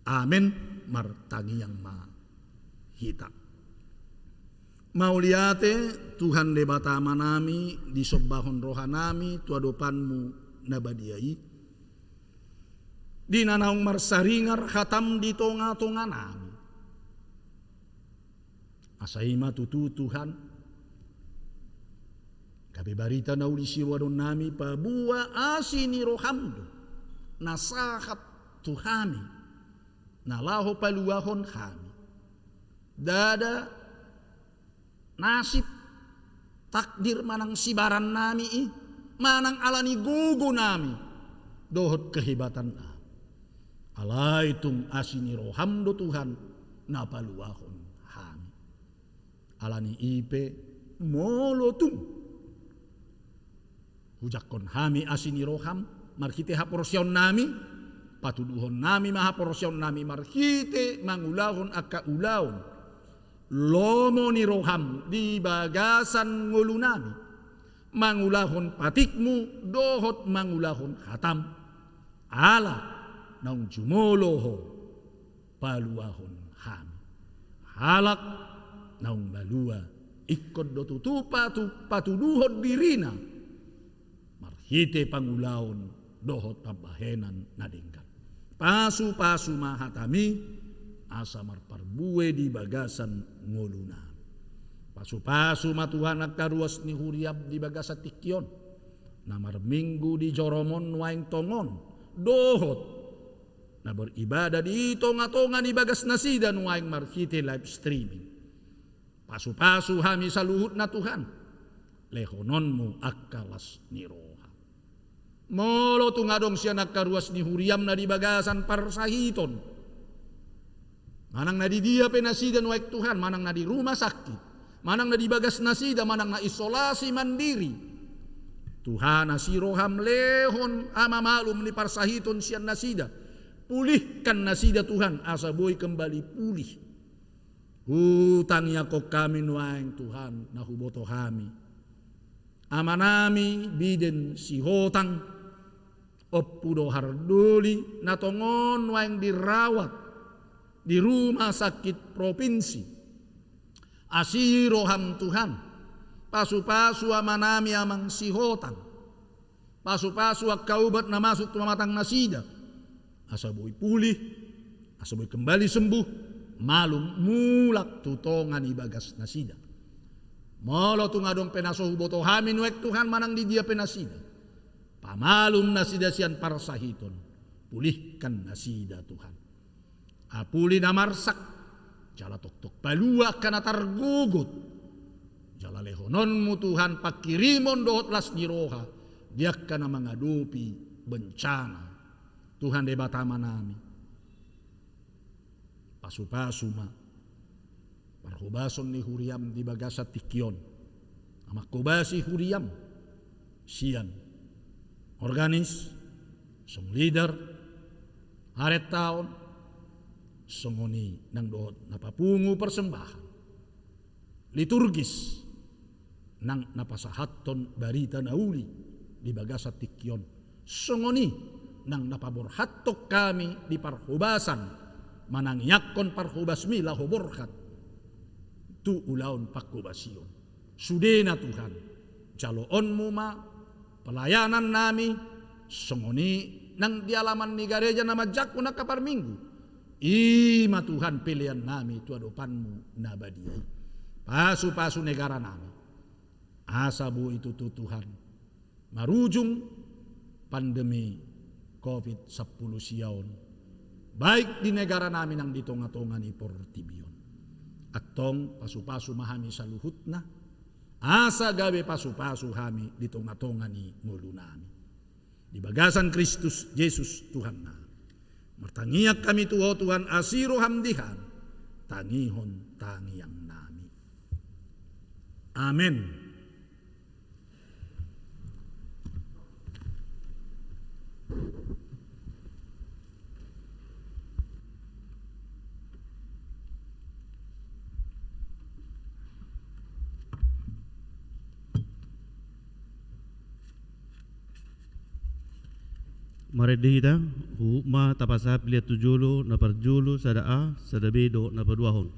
Amen. Martangiang ma hita. Mauliate Tuhan Debata Amanami, disombahon rohanami tu adopanMu na badia i, di na naung marsaringar hataM di tonga-tonganami. Asa i ma tutu Tuhan, gabe barita na uli siroadonnami, paboa asi ni rohaM do na sahat tu hami, na laho paluahon hami. Ndada nasib, takdir manang sibarannami i, manang ala ni gogonami dohot kehebatannami. Alai tung asi ni rohaM do Tuhan na paluahon hami. Ala ni i pe molo tung hujangkon hami asi ni rohaM marhite haporseaonnami, patuduhonnami ma haporseaonnami marhite mangulahon angka ulaon lomo ni rohaM di bagasan ngolunami, mangulahon patikMu dohot mangulahon hataM. Ala naung jumolo Ho paluahon hami. Halak naung malua ingkon do tutu patu-, patuduhon dirina marhite pangulaon dohot pambahenan na denggan. Pasu-pasu ma hataMi asa marparbue di bagasan ngolunami. Pasu-pasu ma Tuhan angka ruas ni huriaM di bagasan tingki on. na marminggu di joroMon nuaeng tongon, dohot na beribadah di tonga-tonga ni bagasnasida nuaeng marhite live streaming. Pasu-pasu hami saluhutna Tuhan, lehononMu angka las ni roha. Molo tung adong sian angka ruas ni huriaM na di bagasan parsahiton, manang na di dia pe nasida nuaeng Tuhan, manang na di rumah sakit, manang na di bagasnasida, manang na isolasi mandiri, Tuhan, asi rohaM, lehon Ama malum ni parsahiton sian nasida. Pulihkan nasida Tuhan, asa boi kembali pulih. Hutangiangkon hami nuaeng Tuhan na huboto hami, amanami Biden Sihotang, Ompu Dohar Doli, na tongon nuaeng dirawat di rumah sakit provinsi. Asi rohaM Tuhan, pasu-pasu amanami Amang Sihotang. Pasu-pasu angka ubat na masuk tu pamatang nasida, asa boi pulih, asa boi kembali sembuh, malum mulak tu tonga ni bagasnasida. Molo tung adong pe na so huboto hami nuaeng Tuhan manang di dia pe nasida, pamalum nasida sian parsahiton, pulihkan nasida Tuhan. Apuli na marsak, jala toktok palua angka na targogot. Jala lehononMu Tuhan pangkirimon dohot las ni roha di angka na mangadopi bencana. Tuhan Debata Amanami, pasu-pasu ma parhobason ni huriaM di bagasan tingki on, na manghobasi huriaM sian organis, song leader, harentaon, songon i nang dohot na papungu persembahan liturgis, nang na pasahathon barita na uli di bagasan tingki on, songon i nang na paborhathon hami di parhobasan, manangiangkon parhobasMi laho borhat tu ulaon panghobasion. Sudena Tuhan, jaloonMu ma pelayanannami, songon i nang di alaman ni gareja na manjangkon angka parminggu. I ma Tuhan peleannami tu adopanMu na badia i. Pasu-pasu negaranami, asa boi tutu Tuhan marujung pandemi covid sampulu sia on, baik di negaranami nang di tonga-tonga ni portibi on. Antong pasu-pasu ma hami saluhutna, asa gabe pasu-pasu hami di tonga-tonga ni ngolunami. Di bagasan Kristus Jesus Tuhannami. Martangiang hami tu Ho Tuhan, asi rohaM di hami, tangihon tangiangnami. Amen. Marende hita, huhut ma tapasahat pelean tu jolo, na parjolo, sada A, sada B dohot na paduahon.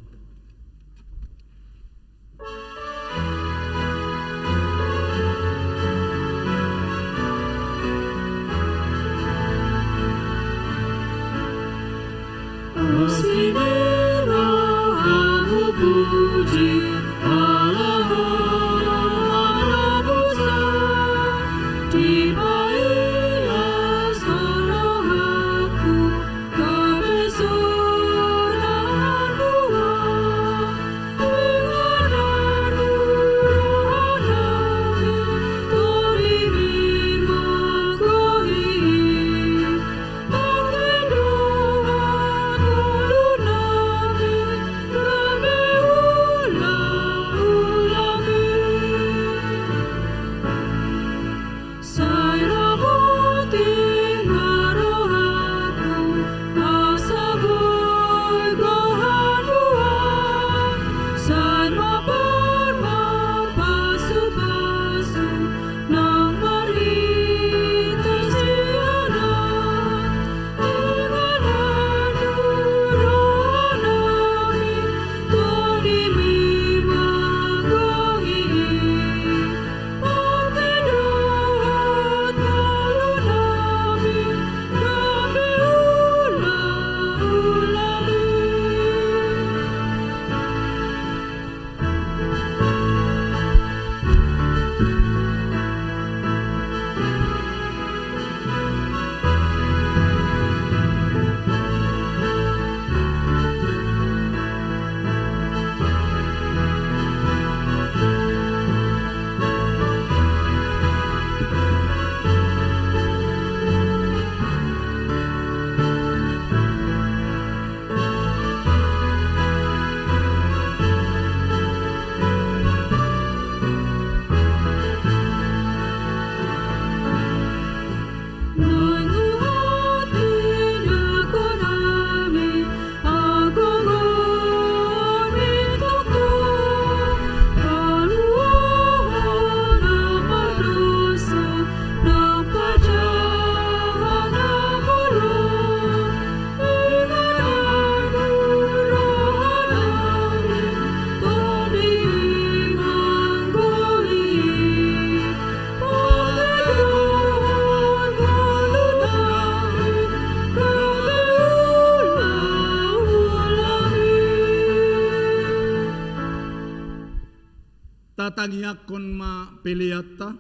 Tatangiangkon ma peleanta.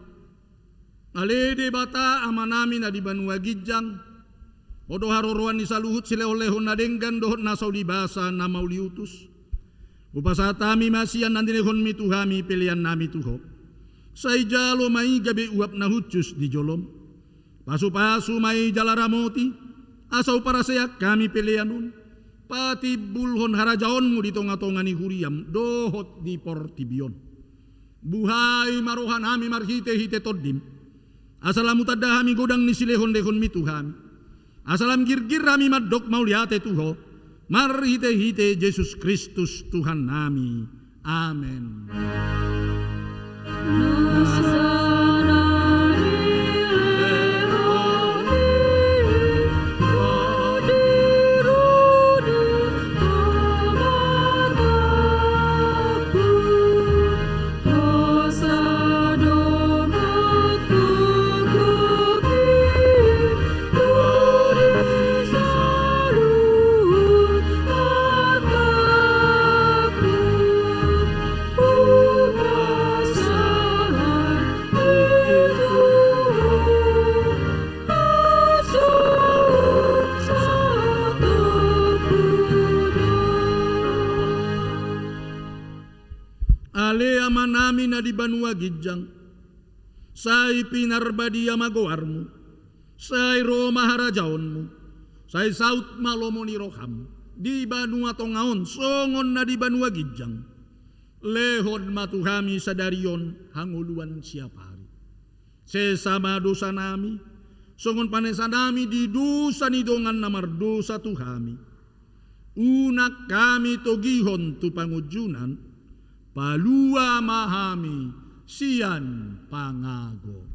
Ale Debata Amanami na di banua ginjang, Ho do haroroan ni saluhut silehonlehon na denggan dohot na so ulibasa na mauliutus. Hupasahat hami ma sian na nilehonMi tu hami peleannami tu Ho. Sai jalo ma i gabe uap na hushus di jolom. Pasupasu ma i jala ramoti, asa huparaseak hami pelean on, patimbulhon harajaonMu di tongatonga ni huriaM dohot di portibi on. Buhai ma rohanami marhitehite TondiM, asa lam hutanda hami godang ni silehonlehonMi tu hami, asa lam girgir hami mandok mauliate tu Ho, marhitehite Jesus Kristus Tuhannami. Amen. Ale Amanami na di banua ginjang, sai pinarbadia ma goarMu, sai ro ma harajaonMu, sai saut ma lomo ni rohaM di banua tonga on songon na di banua ginjang. Lehon ma tu hami sadari on hangoluan siapari. Sesa ma dosanami, songon panesanami di dosa ni dongan na mardosa tu hami. Unang hami togihon tu pangunjunan, palua ma hami sian pangago.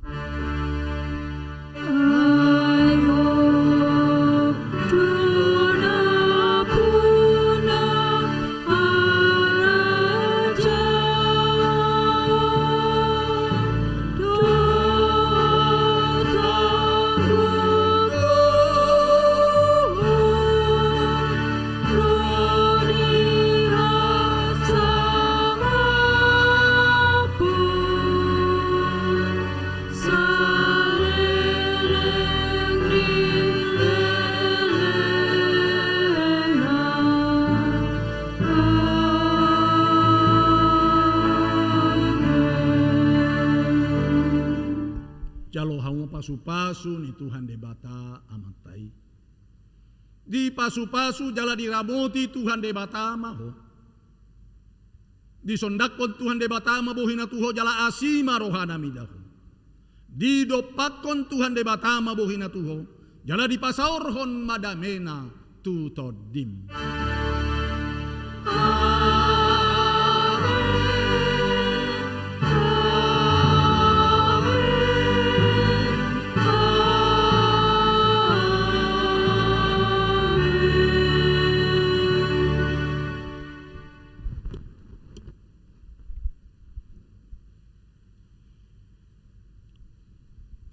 Jalo hamu pasupasu ni Tuhan Debata Amanta i. Dipasupasu jala diramoti Tuhan Debata ma ho. Disondanghon Tuhan Debata ma bohina tu ho jala asi ma rohana mida ho. Didompakhon Tuhan Debata ma bohina tu ho jala dipasaorhon ma damena tu tondim. Amen. Amen. Amen.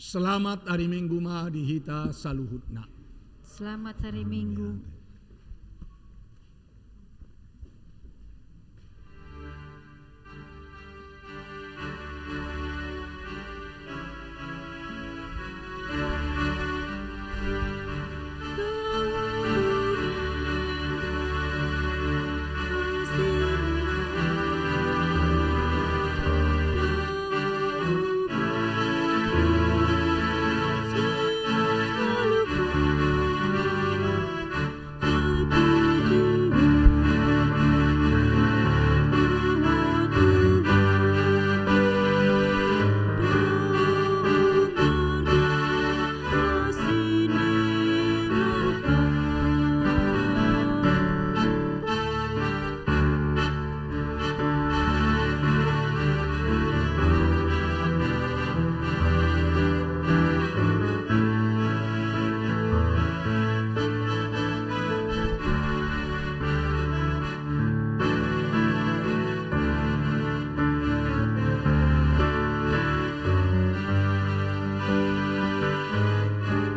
Selamat hari Minggu ma di hita saluhutna. Selamat hari Minggu.